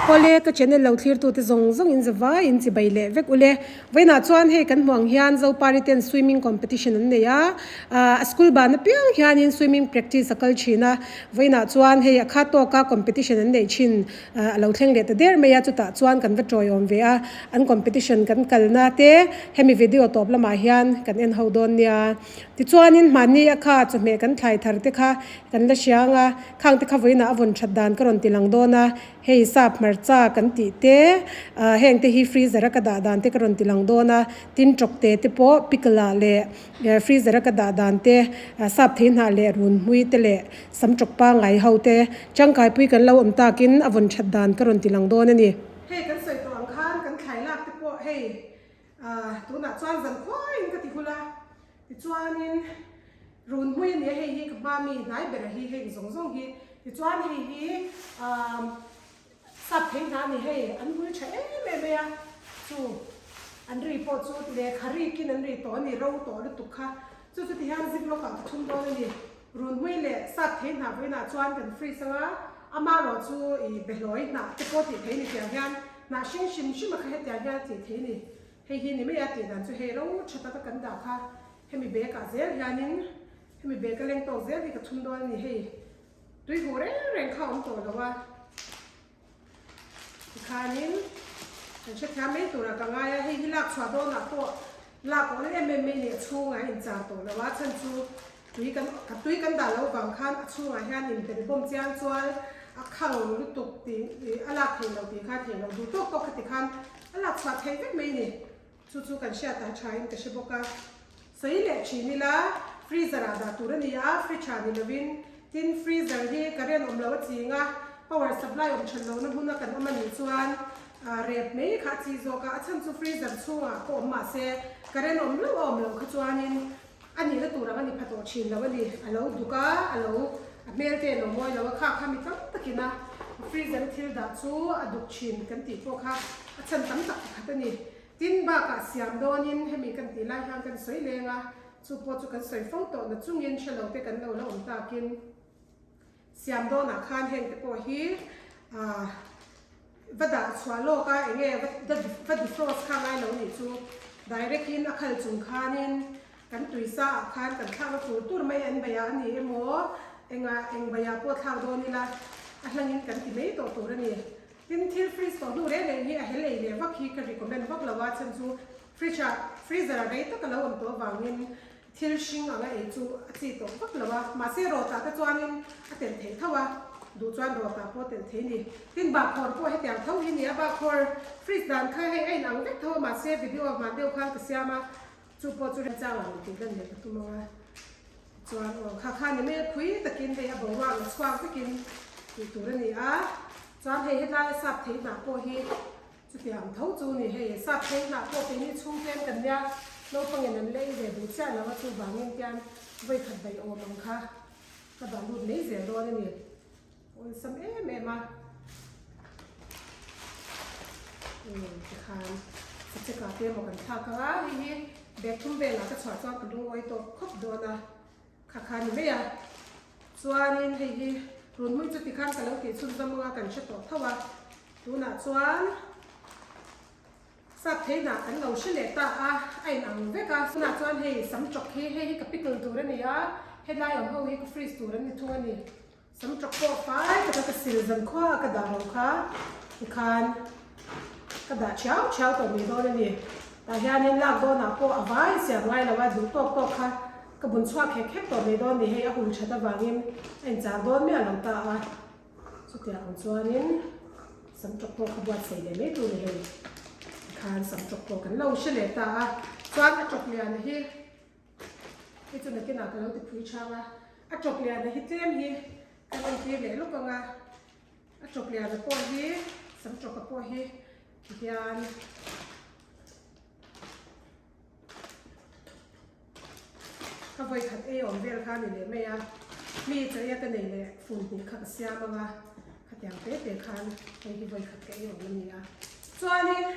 Awle ka channel lo thlir tute zawng zawng in zavai in chibai leh vek ule. Vawiinah chuan hei kan hmuh ang hian Zopari ten swimming competition an nei a, ah a school ban apiang hianin swimming practice a kal thin a. Vawiinah chuan hei a kha tawka competition an neih thin a lo thleng leh ta der mai a, chutah chuan kan va tawiawm ve a, an competition kan kalna te hemi video tawp lamah hian kan en ho dawn nia. Tichuanin mahni a kha chawhmeh kan thlai thar te kha kan la hria ang a, khang te kha vawiinah a vawn that dan ka rawn ti lang dawn a, hei sap hmarcha kan tih te ah heng te hi freezer a ka dah dan te ka rawn ti lang dawn a, tin tawk te te pawh pickle ah leh freezer a ka dah dan te sap thei hnah leh run hmui te leh Sam tawk pangngai ho te tangkaipui kan lo awm takin a vawn that dan ka rawn ti lang dawn a ni. Hei kan sawi tawh ang khan kan thlai lak te pawh hei ah tunah chuan zan khuaiin ka ti hul a, tichuanin run hmui a nia hei hi ka hma mi hnai ber hi heng zawng zawng hi, tichuan hei hi ah sap thei hna a ni hei an hmui tha em em mai a, chu an ri pawh chu lehkha rikin an ri tawh a ni ro tawh lutuk kha, chu chu tihian zip lawkah ka thum dawn a ni. Runhmui leh sap thei hnah vawiinah chuan kan freeze anga, amarawh chu i behlawi hnah te pawh tih thei ni tiang hian hnah hring hrim hrim a kha hetiang hian a tih thei ni. Hei hi ni mai a tih dan chu hei ro tha taka kan dah kha hemi bag ah zel hianin hemi bag a leng tawk zel hi ka thum dawn a ni hei tui huh reng reng kha a awm tawh lo a. Tikhanin kan hrethiam mai turah ka ngai a, hei hi lak chhuah dawnah pawh lak awl em em mai ni a chhungah a inchar tawh lo a, chhan chu tui kan ka tui kan dah loh vang khan a chhungah hian inbel bawm chiang chuan a khang lutuk tih a lak theih loh tih kha a theih loh duh tawk tawk kha tikhan a lak chhuah theih vek mai ni. Chu chu kan hriat a tha in ka hre bawk a. Sawi leh thin ila, freezer ah dah tur a ni a, fridge ah ni lovin. Tin, freezer hi current awm lo a ching a, power supply awm than lohna hmuna kan awm a nih chuan rep mai kha a chi zawk a. A chhan chu freezer chhungah pawh awm mah se, current awm loh a awm loh kha chuanin a nihna tur ang a ni pha tawh thin lo a ni. A lo duk a, a lo a hmel te a lo mawi lo a, kha kha mi tam takin a freezer a thil dah chu a duk thin kan tih pawh kha a chhan tam tak pakhat a ni. Tin, bakah siam dawnin hemi kan tih lai hian kan sawi leng a, chu pawh chu kan sawi fo tawh na chungin hre lo te kan lo la awm takin siam dawnah khan heng te pawh hi ah va dah chhuah lawk a, enge va defrost kha ngai lo nih chu direct in a khal chung khanin kan tuisa ah khan kan thlakna tur tur mai an beih ah a ni emaw engah eng beih ah pawh thlak dawn ila a hlangin kan ti mai tawh tur a ni. Tin, thil freeze tawh hnu reng reng hi a hel ei leh vak hi ka recommend vak lo a, chhan chu fridge ah freezer ah rei tak a lo awm tawh avangin thil hring anga ei chu a chi tawh vak lo a, mahse rawtah te chuanin a telh theih tho a, duh chuan rawtah pawh telh thei ni. Tin, bahkhawr pawh hetiang tho hi ni a, bahkhawr freeze dan kha hei a inang vek tho a, mahse video ah hman deuh khan ka siam a, Chu pawh chu remchangah rawn tih lan leh ka tum ang a, chuan aw kha kha ni mai a phui takin hei a boruak la chhuak vekin tih tur a ni a, chuan hei helaia sap thei hnah pawh hi chutiang tho chu ni, hei sap thei hnah pawh keini chhungtlem kan nia naupangin an la ei ve duh chiah lo a, chuvangin tian vawikhat daih awm ang kha ka dah lut mai zel dawn a ni. Awlsam em em a, tikhan sachek ah te emaw kan thlak ang a, hei hi bag thum velah ka chhuah chuan ka lungawi tawk khawp dawn a, kha kha ni mai a. Chuanin hei hi runhmui chu tikhan ka lo tih chhunzawm anga kan hre tawh tho a, tunah chuan sap thei hnah kan lo hre leh ta a, a inang vek a. Tunah chuan hei sam tawk hi hei hi ka pickle tur a ni a, helai awm ho hi ka freeze tur an ni thung a ni. Sam tawk pawh fai taka ka sil zan khua a ka dah ho kha tikhan ka dah thiau thiau tawh mai dawn a ni. Tah hianin lak dawnah pawh a vai siam ngai lo a, duh tawk tawk kha ka bun chhuak hek hek tawh mai dawn ni. Hei a hul that avangin a inchar dawn miah lo ta a, chutiang ang chuanin sam tawk pawh kha buatsaih leh mai tur ni hei. Tikhan sam tawk pawh kan lo hre leh ta a, chuan a tawk lian hi. Hei chu nakinah ka lo ti phui chang a, a tawp liana hi tlem hi ka entir leh lawk ang a, a tawp liana pawh hi sam tawka pawh hi tihian ka vawi khat ei awm vel kha a ni leh mai a, mi chaia ka nei leh fun hnih kha ka siam ang a, khatiang te te khan hei hi vawi khat ka ei awm a ni a, chuanin.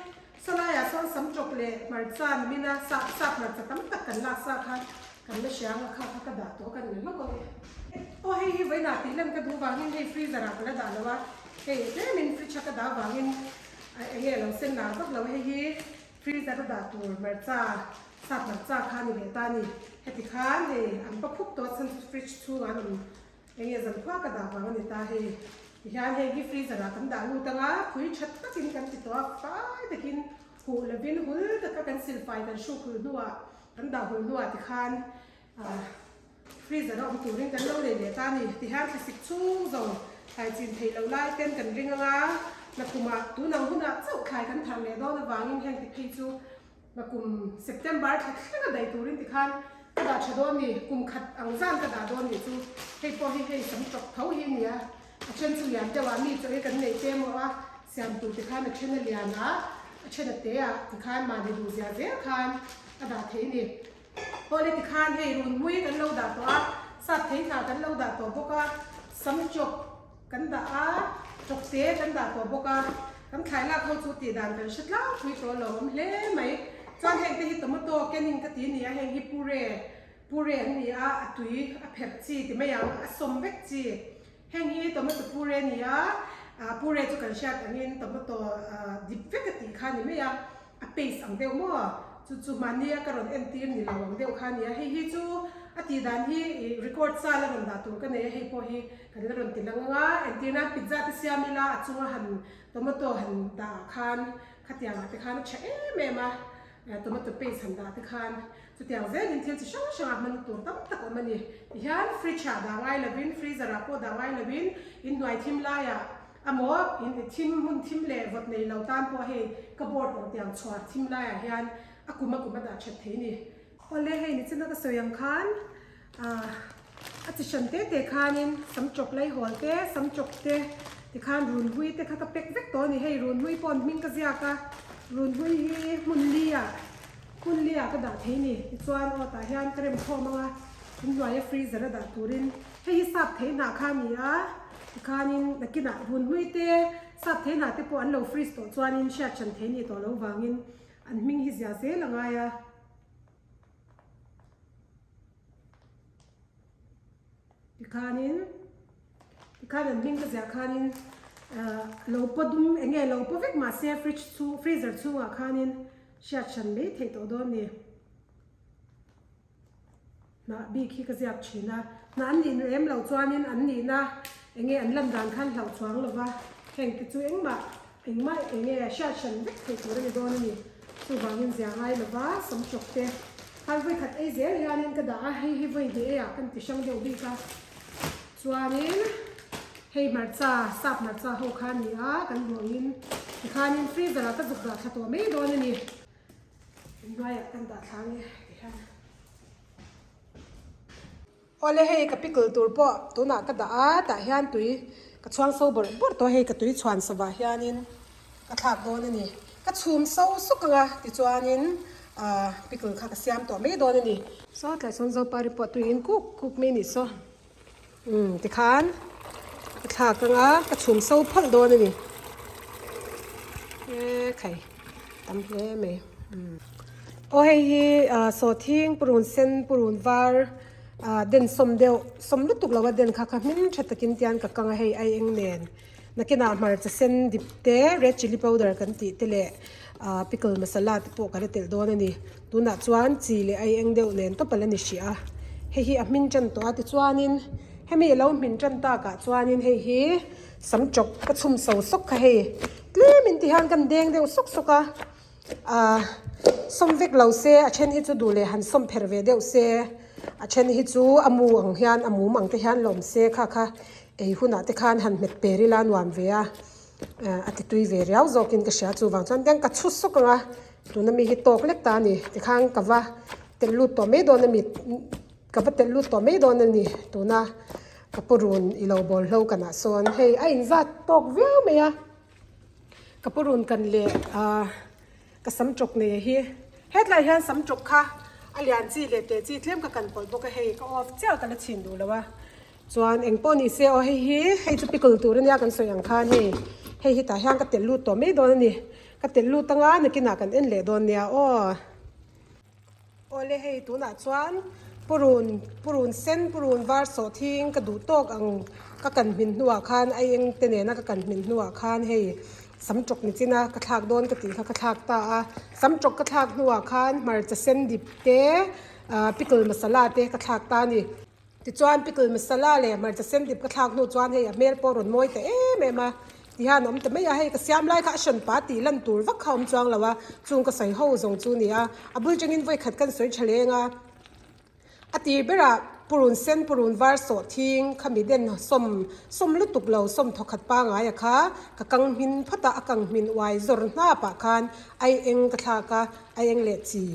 Sawlaiah sawn sam tawk leh hmarcha ni mina sap sap hmarcha tam tak kan lak sa kha kan la hria anga kha kha ka dah tawh kan la lawk ang e. Aw hei hi vawiinah tih lan ka duh vangin hei freezer ah ka la dah lo a. Hei tlemin fridge a ka dah vangin eng nge lo sen lar vak lo hei hi freezer a dah tur hmarcha sap hmarcha kha a ni leh ta a ni. Heti khan hei an pa khup tawh a chhan chu fridge chhungah an awm eng nge zan khua ka dah vang a ni ta hei. Tihian hei hi freezer ah kan dah lut anga phui tha takin kan ti tawh a fai takin huh lovin hul taka kan silfai kan hruk hul hnuah kan dah hul hnuah tikhan ah Freezer a awm turin kan lo nei leh ta a ni. Tihian thlasik chhung zawng thlai chin theih loh lai ten kan ring anga nakumah tun ang hunah chauh thlai kan thar leh dawn avangin heng ti phei chu nakum September thla thlenga daih turin tikhan ka dah tha dawn ni. Kum khat ang zan ka dah dawn nih chu hei pawh hi hei sam tawp tho hi a ni a, a then chu lian deuh ah mi chaw hi kan neih te emaw a siam tur tikhan a then a lian a, a then a te ah tikhan mahni duh zia zel khan a dah thei a ni. Awle tikhan hei runmui kan lo dah tawh a, sap thei hna kan lo dah tawh bawk a, sam chawp kan dah a, chawp te kan dah tawh bawk a, kan thlai lak ho chu tih dan kan hre tlangpui tawh lo awm hle mai. Chuan heng te hi tomato kenin ka ti a ni a, heng hi pure pure an ni a, a tui a pherh chi ti mai ang, a sawm vek chi. Heng hi tomato pure a ni a, pure chu kan hriat angin tomato dip vek a tih kha a ni mai a, a paste ang deuh maw? Chu chu mahni a ka rawn entir ni lo ang deuh kha a ni a, hei hi chu a tih dan hi ih record sa la rawn dah tur ka nei a, hei pawh hi kan la rawn ti lang ang a, entir nan pizza te siam ila a chunga han tomato han dah ah khan khatiang ah te khan a tha em em a, tomato paste han dah te khan chutiang zelin thil chi hrang hrang ah hman tur tam tak awm a ni. Tihian fridge ah dah ngai lovin freezer ah pawh dah ngai lovin inhnuai thim laiah Amaw in i thim hmun thim leh vawt nei lo tan pawh hei ka board awm tiang chhuar thim laiah hian a kum a kum a dah that thei ni. Awle hei nichina ka sawi ang khan ah a chi hran te te khanin sam chawp lai hawl te sam chawp te tikhan runhui te kha ka pack vek tawh a ni. Hei runhui pawh an hming ka ziak a runhui hi hmun li ah hmun li ah ka dah thei ni. Tichuan aw tah hian ka rem khawm ang a inhnuaia freezer a dah turin hei hi sap thei hnah kha a ni a. Tikhanin nakinah vunhlui te, sap thei hnah te pawh an lo freeze tawh chuanin hriat hran thei ni tawh lo vangin an hming hi zia zel a ngai a. Tikhanin tikhan an hming ka ziah khanin lo paw dum eng nge lo paw vek mahse fridge chhung freezer chhungah khanin hriat hran mai theih tawh dawn ni. Hnah bik hi ka ziak thin a, hnah an nih lem loh chuanin an nihna eng nge an lan dan khan hlauh chuang lo va, heng te chu engmah engmah eng nge hriat hran vek theih tur a ni dawn a ni. Chuvangin zia ngai lo va, samchawk te khan vawi khat ei zel hianin ka dah a, hei hi vawi hnih eiah kan ti hrang deuh bik a, chuanin hei hmarcha sap hmarcha ho kha a ni a, kan hmuh angin tikhanin freezer ah ka zuk dah thla tawh mai dawn a ni. Inhnuaiah kan dah thla nge ti hian. Awle hei ka pickle tur pawh tunah ka dah a tah hian tui ka chhuang so bawrh bawrh tawh a hei ka tui chhuan sawvah hianin ka thlak dawn a ni. Ka chhum so suk ang a tichuanin ah pickle kha ka siam tawh mai dawn a ni. Saw tlai sawn zopari pawh tuiin kuk kuk mai a nih saw. Umm tikhan ka thlak anga ka chhum so phawlh dawn a ni e khai tam hle mai umm aw hei hi ah sawhthing purun sen purun var ah den sawm deuh sawm lutuk lo a den kha kha hming tha takin tian ka kang a hei ai eng nen nakinah hmarcha sen dip te red chilli powder kan tih te leh ah pickle masala te pawh ka la telh dawn a ni. Tunah chuan chi leh ai eng deuh nen tawp a la ni hrih a, hei hi a hmin tan tawh a tichuanin hemi a lo hmin tan takah chuanin hei hi sam chawp ka chhum so sawk kha hei tlemin ti hian kan deng deuh sawk sawk a ah sawm vek lo se a then hi chu duh leh han sawm pherh ve deuh se a then hi chu a mu ang hian a mum ang te hian lawm se kha kha ei hunah te khan han hmet per ila a nuam ve a a ti tui ve riau zawkin ka hria chuvang chuan tiang ka chhu sawk ang a. Tuna mi hi tawk lek ta a ni tikhan ka va telh lut tawh mai dawn a mi ka va telh lut tawh mai dawn a ni tuna ka pu run i lo bawl hlo kan ah sawn hei a inzat tawk viau mai a ka pu run kan leh ah ka sam chawk nei a hi hetlai hian sam chawk kha a lian chi leh teh chi tlem ka kan pawlh bawk a hei ka off chiah ka la chhin duh lo a. Chuan eng pawh ni se aw hei hi hei chu pickle tur ania kan sawi ang khan hei hei hi tah hian ka telh lut tawh mai dawn a ni ka telh lut anga nakinah kan en leh dawn nia aw. Awle hei tunah chuan Purun purun sen purun var sawh thing ka duh tawk ang ka kan hmin hnuah khan a eng te nena ka kan hmin hnuah khan hei sam tawk ni chin a ka thlak dawn ka tih kha ka thlak ta a sam tawk ka thlak hnuah khan hmarcha sen dip te ah pickle masala te ka thlak ta a ni. Tichuan pickle masala leh hmarcha sen dip ka thlak hnu chuan hei a hmel pawh a rawn mawi ta em em a ti hian a awm ta mai a, hei ka siam lai kha a hran pa tih lan tur vak kha a awm chuang lo a, chung ka sawi ho zawng chu a ni a, a bul tangin vawi khat kan sawi tha leng a, a tir berah purun sen purun var sawh thing khami den sawm sawm lutuk lo sawm thawkhat pangai a kha ka kang hmin phawt a, a kang hmin uai zawr hnap ah khan ai eng ka thlak a, ai eng leh chi.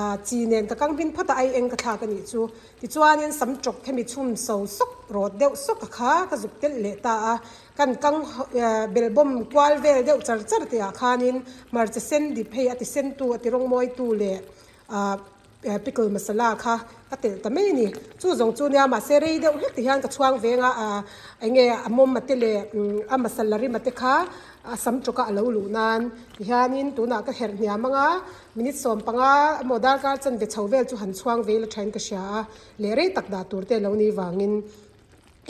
Ah chi nen ka kang hmin phawt a ai eng ka thlak a nih chu. Tichuanin sam tawk hemi chhum so sawk rawt deuh sawk a kha ka zuk telh leh ta a. Kan kang belbawm kual vel deuh char char tih ah khanin hmarcha sen dip hei a ti sen tu a ti rawng mawi tu leh ah pickle masala kha ka telh ta mai a ni. Chu zawng chu nia mahse rei deuh hlek ti hian ka chhuang veng a ah eng nge a mawm a te leh a masala rim a te kha a sam tawk a a lo luh nan tihianin tunah ka herh hniam ang a. Minute 15 emaw darkar chanve chho vel chu han chhuang vei la thain ka hria a, leh rei tak dah tur te lo ni vangin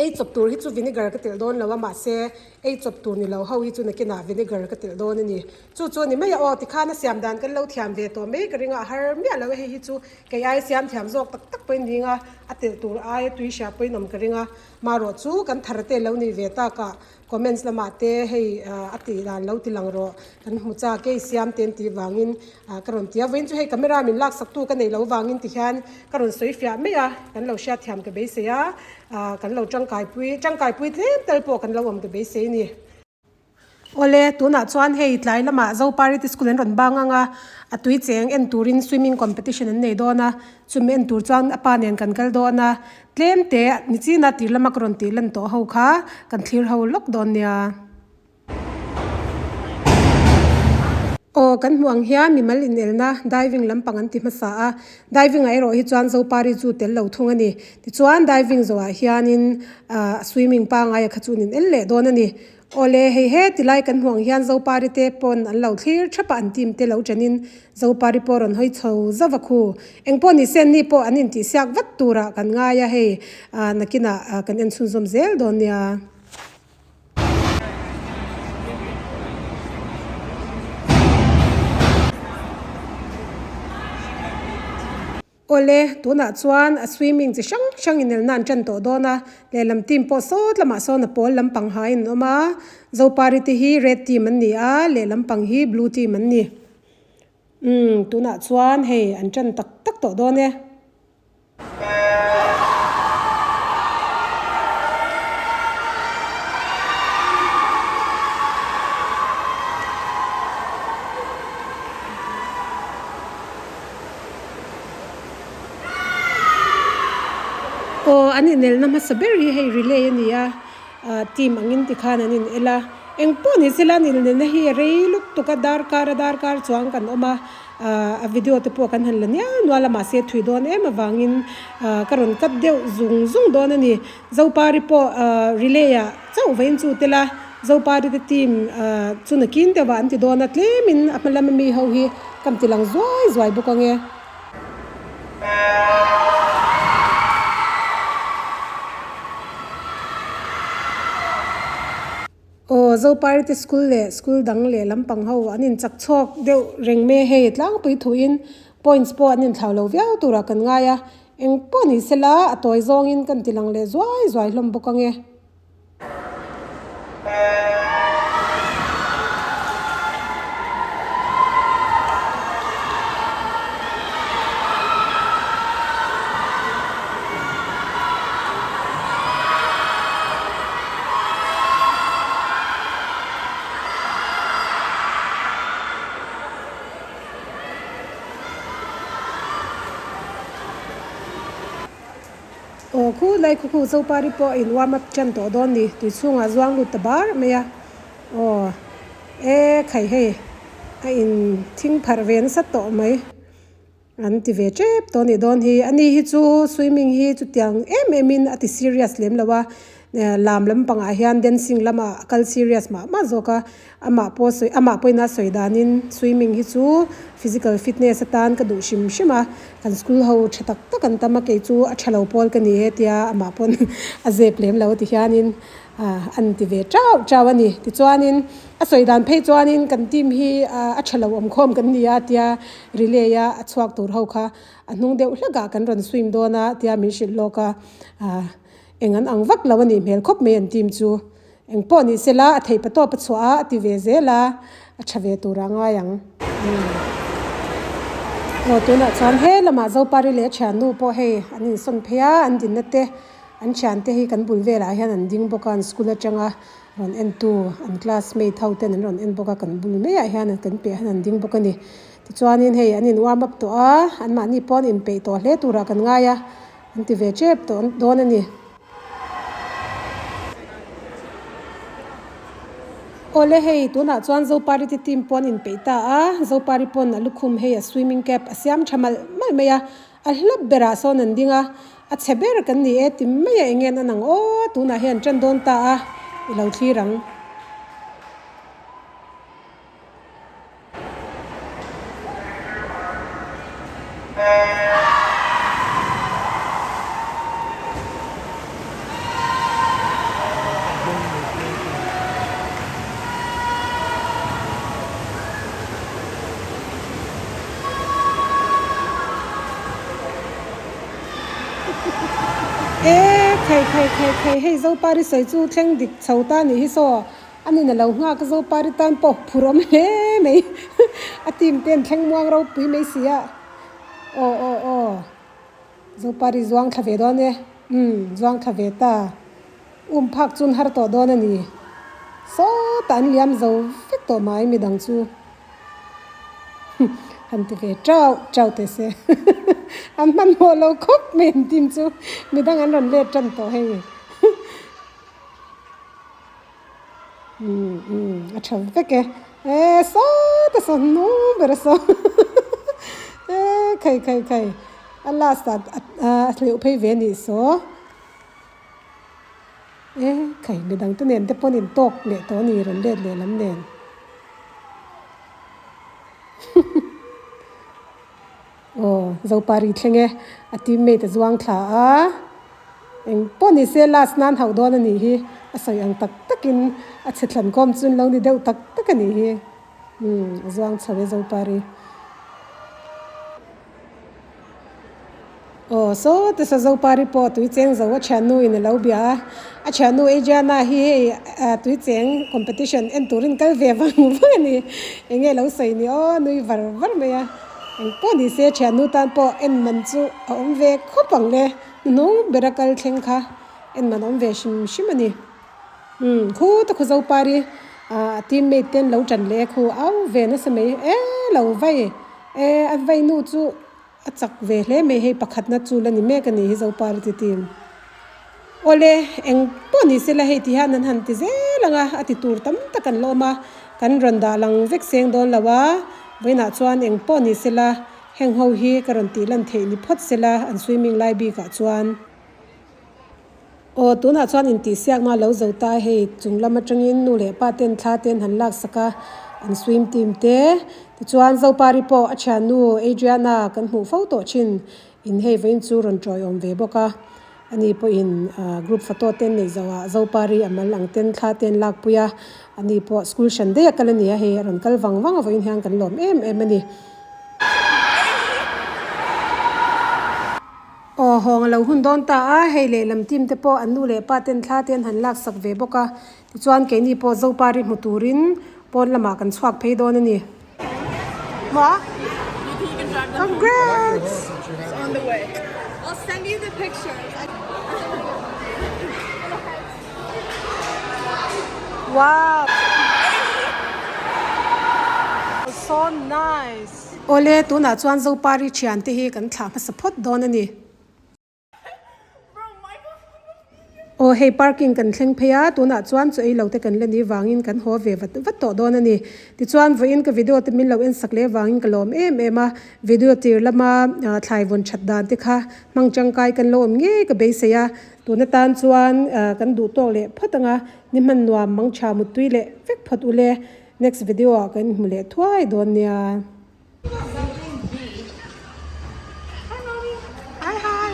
ei chawp tur hi chu vinegar ka telh dawn lo a, mahse ei chawp tur ni lo ho hi chu nakinah vinegar ka telh dawn a ni. Chu chu a ni mai a aw, tikhan a siam dan kan lo thiam ve tawh mai ka ring a, a har miah lo e hei hi chu kei ai siam thiam zawk tak tak pawhin ning a, a telh tur aia tui hria pawhin awm ka ring a, marawh chu kan thar te lo ni ve tak a. Comments lamah te hei a tih dan lo ti lang rawh kan hmu chak e i siam te an tih vangin ka rawn ti a vawiin chu hei camera min laksak tu ka neih loh vangin ti hian ka rawn sawi fiah mai a kan lo hriat thiam ka beisei a kan lo tangkai pui tangkai pui tlem tel pawh kan lo awm ka beisei a ni. Awle tunah chuan hei tlai lamah Zoparity school an rawn bang ang a a tui cheng en turin swimming competition an nei dawn a chumi en tur chuan a pa nen kan kal dawn a Tlem te ni china tir lama ka rawn tih lan tawh ho kha kan thlir ho lawk dawn nia. Aw kan hmuh ang hian mimal inelna diving lampang an ti hmasa a, diving ah erawh hi chuan Zopari chu tel lo thung a ni. Tichuan diving zawhah hianin ah swimming pangaia kha chu an inel leh dawn a ni. Awle, hei he ti lai kan hmuh ang hian Zopari te pawn an lo thlir thap a, an team te lo ṭanin Zopari pawh rawn hawi chho zauh a khu. Eng pawh ni se anni pawh an intihsiak vat turah kan ngai a, hei nakinah kan en chhunzawm zel dawn nia. Awle, tunah chuan a swimming chi hrang hrang inelna an ṭan tawh dawn a, lehlam team pawh sawt lamah sawn a pawl lampang haiin an awm a, Zopari te hi red team an ni a, lehlam pang hi blue team an ni. Umm, tunah chuan hei an ṭan tak tak tawh dawn e. Aw an inelna hmasa ber hi hei relay a ni a ah team angin tikhan an inel a engpawh ni sela an inelna hi a rei lutuk a darkar a darkar chuang kan awm a ah a video te pawh kan han la nial nual a mahse thui dawn em avangin ah ka rawn cut deuh zung zung dawn a ni Zopari pawh ah relay ah chauh vain chu tel a Zopari te team ah chu nakin deuh ah an ti dawn a tlemin a hma lama mi ho hi Kam ti lang zuai zuai bawk ang e. Aw Zoparite school leh school dang leh lampang ho an inchak chhuak deuh reng mai a hei tlangpui thuin points pawh an inthlau lo viau turah kan ngai a eng pawh ni sela a tawi zawngin kan ti lang leh zuai zuai hlawm bawk ang e. Aw khu lai khu khu Zopari pawh in warm up tan tawh dawn ni tui chhungah zuang lut ta bar mai a aw e khai hei a in thing pharh ve nasa tawh mai an ti ve tep tawh a nih dawn hi ani hi chu swimming hi chutiang em em in a ti serious lem lo a. Lam lampangah hian dancing lamah a kal serious mah mah zawk a, amah pawh sawi amah pawhin a sawi danin swimming hi chu physical fitness atan ka duh hrim hrim a, kan school ho tha tak tak an tam a kei chu a tha lo pawl ka ni e tia amah pawn a zep lem lo ti hianin ah an ti ve chau chau a ni. Tichuanin a sawi dan phei chuanin kan team hi a tha lo awm khawm kan ni a tia relay a a chhuak tur ho kha a hnung deuh hlekah kan rawn swim dawn a tia min hrilh lawk a ah. Eng an ang vak lo a nih hmel khawp mai an team chu. Eng pawh ni sela a theih patawp a chhuah a, a ti ve zel a, a tha ve tur a ngai ang. Aw tunah chuan he lamah Zopari leh a thiannu pawh hei an insawn phei a, an dinna te an thiante hi kan bul velah hian an ding bawk a, an school atanga rawn entu an classmate ho ten an rawn en bawk a, kan bul maiah hian kan piah hian an ding bawk a ni. Tichuanin hei an in warm up tawh a, anmahni pawh an inpeih tawh hle turah kan ngai a. An ti ve tep tawh dawn a ni. Awle hei tunah chuan Zopari te team pawh an inpeih ta a, Zopari pawn a lukhum hei a swimming cap a siam tha malh malh mai a, a hlap berah sawn an ding a, a chhe ber kan ni e ti mai a eng en an ang aw tunah hian an tan dawn ta a, i lo thlir ang. E khai khai khai khai hei Zopari sawi chu thleng dik chho ta nih hi saw. A nin a lo nghak a Zopari tan pawh phur awm hle mai a team te an thleng muang ropui mai si a aw aw aw Zopari zuang thla ve dawn e umm zuang thla ve ta um phak chun har tawh dawn a ni sawtah an liam zo vek tawh mai midang chu han ti ve chau chau teh se an hmanhmawh lo khawp mai an team chu midang an rawn let tan tawh hei. Umm umm a tha vek e e sawta saw hnung ber a saw e khai khai khai a last ah a hleuh phei ve anih saw e khai midang te nen te pawn in tawk leh tawh a ni rawn let leh lam nen Aw Zopari thleng e a teammate a zuang thla a eng pawh ni se last nan hauh dawn a nih hi a sawi ang tak takin a chhe thlan kawm chu lo ni deuh tak tak a nih hi umm a zuang chho e Zopari. Aw saw te saw Zopari pawh tui cheng zo a thiannu in a lo bia a a thiannu Adriana hi hei tui cheng competition en turin kal ve vang vang a ni eng nge lo sawi ni aw nui var var mai a eng pawh ni se thiannu tan pawh en man chu a awm ve khawp ang le hnuhnung bera kal thleng kha en man a awm ve hrim hrim a ni. Umm khu ta khu Zopari ah teammate ten lo tan leh khu au ve nasa mai e lo vai e a vai nu chu a chak ve hle mai hei pakhatna chu la ni mek a ni hi Zopari ti team. Awle eng pawh ni sela hei ti hian an han ti zel ang a a ti tur tam tak an la awm a kan rawn dah lang vek seng dawn lo a vawiinah chuan eng pawh ni sela heng ho hi ka rawn tih lan theih ni phawt sela an swimming lai bikah chuan. Aw, tunah chuan intihsiakna a lo zo ta a hei, chung lam atangin nu leh pa ten thla ten han laksak a, an swim team te. Tichuan Zopari pawh a thiannu Adriana kan hmuh fo tawh thin in hei vawiin chu rawn tawiawm ve bawk a. Ani pawhin group photo te an neih zawhah Zopari a mal ang ten thla te an lakpui a, ani pawh school hran daih a kal a ni a hei, a rawn kal vang vang a vawiin hian kan lawm em em a ni. Aw hawng a lo hun dawn ta a, hei lehlam team te pawh an nu leh pa ten thla te an han laksak ve bawk a, tichuan keini pawh Zopari hmu turin pawn lamah kan chhuak phei dawn a ni. Maw? Congrats! Wow! So nice! Awle, tunah chuan Zopari thiante hi kan thlah hmasa phawt dawn a ni. Aw hei parking kan thleng phei a, tunah chuan chaw ei lo te kan la ni vangin kan haw ve vat vat tawh dawn a ni. Tichuan vawiin ka video te min lo en sak leh vangin ka lawm em em a, video tir lama thlai vawn that dan te kha hmang tangkai kan lo awm ngei ka beisei a, tun atan chuan kan duh tawk leh phawt ang a, ni hman nuam mang tha muttui leh vek phawt ule, next video ah kan inhmu leh thuai dawn nia.